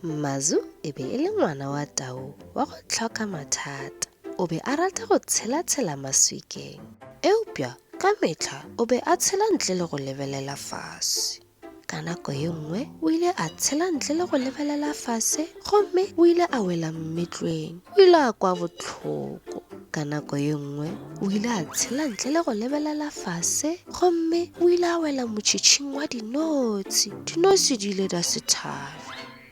Mazu e be e le ngwana wa tau wa go hloka mathata. O be a rata go tshelatshela maswikeng, eupša ka mehla o be a tshela ntle le go lebelela fase. Ka nako ye nngwe o ile a tshela ntle le go lebelela fase gomme o ile a wela mmetlweng. O ile a kwa bohloko. Ka nako ye nngwe o ile a tshela ntle le go lebelela fase gomme o ile a wela motšhitšhing wa dinotshi. Dinotshi di ile da se thabe.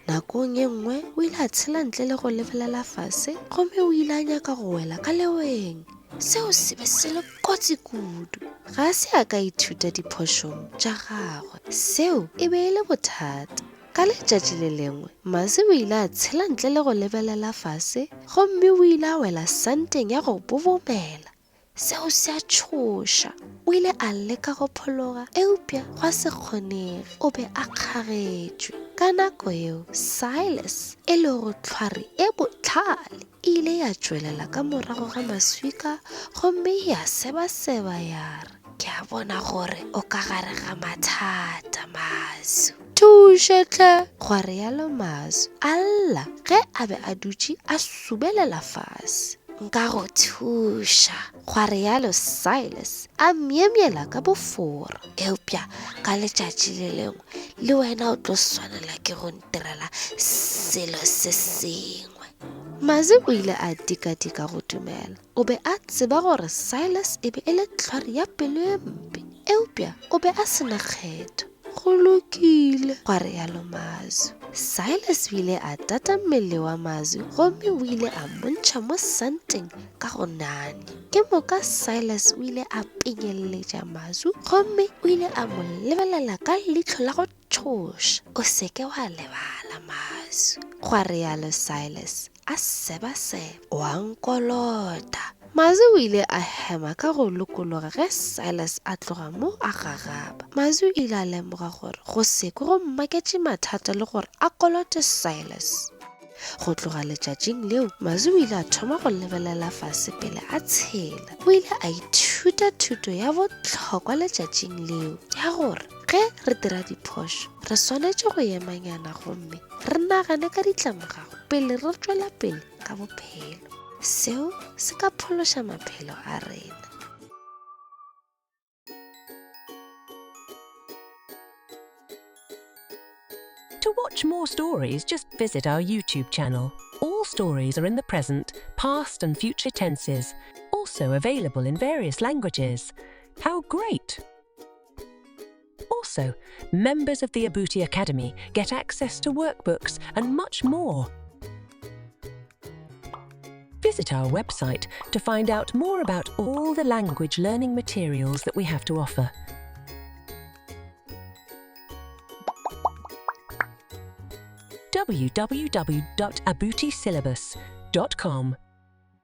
Nakong ye nngwe o ile a tshela ntle le go lebelela fase gomme o ile a nyaka go wela ka leweng. Seo se be se le kotsi kudu. Ga se a ka ithuta diphošong tša gagwe. Seo e be e le bothata. Ka letšatši le lengwe, Mazi o ile a tshela ntle le go lebelela fase gomme o ile a wela santeng ya go bobomela. Seo se a tšhoša. O ile a leka go phologa, eupša gwa se kgonege. O be a kgagetšwe. Ka nako yeo, Silas, e lego tlhware e bohlale, e ile ya tšwelela ka morago ga maswika gomme ya sebaseba ya re, Ke a bona gore o ka gare ga mathata, Mazu. Thuše hle! Gwa realo Mazu, a lla ge a be a dutše a subelela fase. Nka go thuša, gwa realo Silas, a myemyela ka bofora. Eupša ka letšatši le lengwe le wena o tlo swanela ke go ntirela selo se sengwe. Mazi o ile a dikadika go dumela. O be a tseba gore Silas e be e le tlhware ya pelo e mpe, eupša o be a se na kgetho. Go lokile, gwa realo Mazu. Silas o ile a tata mmele wa Mazu gomme o ile a mo ntšha mo santeng ka go nanya. Ke moka Silas o ile a penyelletša Mazu gomme o ile a mo lebelela ka leihlo la go tšhoša. O se ke wa lebala, Mazu, gwa realo Silas a sebaseba. O a nkolota. Mazu o ile a hema ka go lokologa ge Silas a tloga mo a gagaba. Mazu o ile a lemoga gore go se kwe go mmaketše mathata le gore a kolote Silas. Go tloga letšatšing leo, Mazu o ile a thoma go lebelela fase pele a tshela. O ile a ithuta thuto ya bohlokwa letšatšing leo, ya gore ge re dira diphošo, re swanetše go emanyana gomme re nagane ka ditlamorago pele re tšwela pele ka bophelo. Seo se ka phološa maphelo a rena. To watch more stories, just visit our YouTube channel. All stories are in the present, past, and future tenses, also available in various languages. How great! Also, members of the Abuti Academy get access to workbooks and much more. Visit our website to find out more about all the language learning materials that we have to offer. www.abutisyllabus.com.